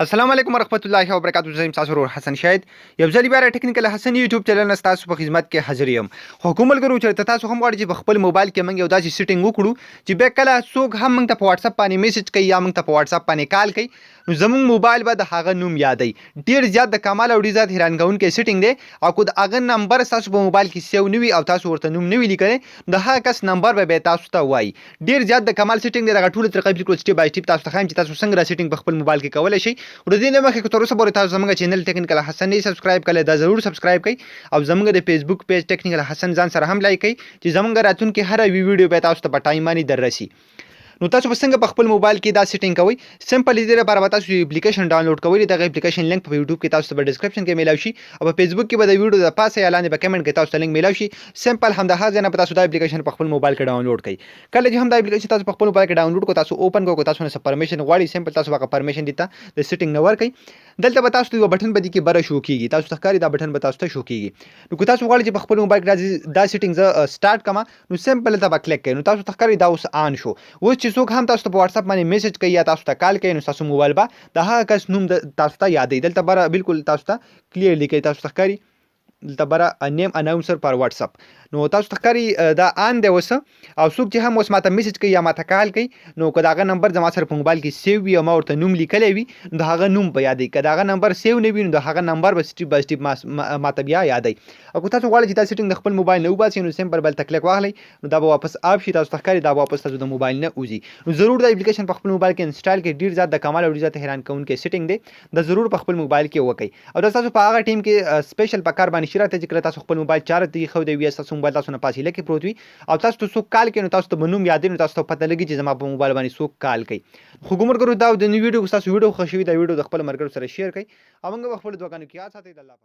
السلام علیکم ورحمت الله وبرکاته. زه یم تاسو ورور حسن شاهد، یو ځل بیا ټیکنیکل حسن یوټیوب چینل نه تاسو په خدمت کې حاضر یم. خو کوم ملګرو چې تاسو هم غواړئ چې په خپل موبایل کې موږ یو داسې سیټینګ وکړو چې بیا کله څوک هم موږ ته په واتس اپ باندې میسج کوي یا موږ ته په واتس اپ باندې کال کوي، نو زموږ موبایل به د هغه نوم یادوي. ډیر زیات د کمال او ډیر زیات حیران کوونکی سیټینګ دی، او که د هغه نمبر تاسو په موبایل کې سیو نه وي او تاسو ورته نوم نه وي لیکلی، نو د هغه کس نمبر به بیا تاسو ته وایي. ډیر زیات د کمال سیټینګ دی. دغه ټوله طریقه بالکل سټیپ بای سټیپ تاسو ته ښایم چې تاسو څنګه دا سیټینګ په خپل موبایل کې کولای شئ. خو د دې نه مخکې، که تر اوسه پورې تاسو زموږ چینل ټیکنیکل حسن نه سبسکرایب کړی، دا ضرور سبسکرایب کړئ او زموږ د فیسبوک پیج ټیکنیکل حسن ځان سره هم لایک کړئ چې زموږ راتلونکي هره ویډیو به تاسو ته په ټایم باندې دررسي. نو تاسو به څنګه په خپل موبایل کې دا سیټینګ کوئ؟ سمپل، دې لپاره به تاسو یو اپلیکیشن ډاونلوډ کوئ. دغه اپلیکیشن لینک په یوټیوب کې تاسو ته په ډیسکرپشن کې میلاو شي او په فیسبوک کې به د ویډیو د پاسه یا لاندې په کمنټ کې تاسو ته لینک میلاو شي. سمپل هم د هغه ځای نه به تاسو دا اپلیکیشن په خپل موبایل کې ډاونلوډ کړئ. کله چې هم دا اپلیکیشن تاسو په خپل موبایل کې ډاونلوډ کو، تاسو اوپن کو، تاسو نه پرمیشن غواړي، سمپل تاسو هغه پرمیشن دیته د سیټینګ نه ورکړئ. دلته به تاسو یو بټن به دي کې بره شو کیږي، تاسو ته ښکاري، دا بټن به تاسو ته شو کیږي. نو که تاسو غواړئ چې په خپل موبایل کې دا سیټینګ زه سٹارټ کړم، نو سمپل ته به کلیک کړئ. نو تاسو ته ښکاري، دا اوس آن شو. اوس چې څوک هم تاسو ته په واتس اپ باندې میسج کوي یا تاسو ته کال کوي، نو تاسو موبایل به د هغه کس نوم تاسو ته یادوي. دلته بره بالکل تاسو ته کلیر لیکي، تاسو ته ښکاري دلته بره "نیم اناونسر پر واتس اپ". نو تاسو ته ښکاري، دا آن دی اوس، او څوک چې هم اوس ماته میسج کوي یا ماته کال کوي، نو که د هغه نمبر زما سره په موبایل کې سیو وي او ما ورته نوم لیکلی وي، نو د هغه نوم به یادوي. که د هغه نمبر سیو نه وي، نو د هغه نمبر به سټیپ بای سټیپ ماته بیا یادوي. او که تاسو غواړئ چې دا سیټینګ د خپل موبایل نه وباسئ، نو سمپل بل ته کلیک واخلئ، نو دا به واپس آف شي. تاسو ته ښکاري، دا به واپس تاسو د موبایل نه وځي. نو ضرور دا اپلیکیشن په خپل موبایل کې انسټال کړئ. ډیر زیات د کمال او ډیر زیات حیران کوونکی سیټینګ دی. دا ضرور په خپل موبایل کې وکړئ، او دا تاسو په هغه ټیم کې سپیشل په کار باندې شي راته چې کله تاسو خپل موبایل چارج ته ایښودی وي، تاسو موبایل تاسو نه فاصله کې پروت وي او تاسو ته څوک کال کوي، نو تاسو ته به نوم یادوي، نو تاسو ته پته لګي چې زما په موبایل باندې څوک کال کوي. خو ګمر کرو، دا د نوې ویډیو، تاسو ویډیو خوښ شوي، دا ویډیو د خپل ملګرو سره شیر کړئ او موږ به خپل دعاګانو کې یاد ساتئ. د الله.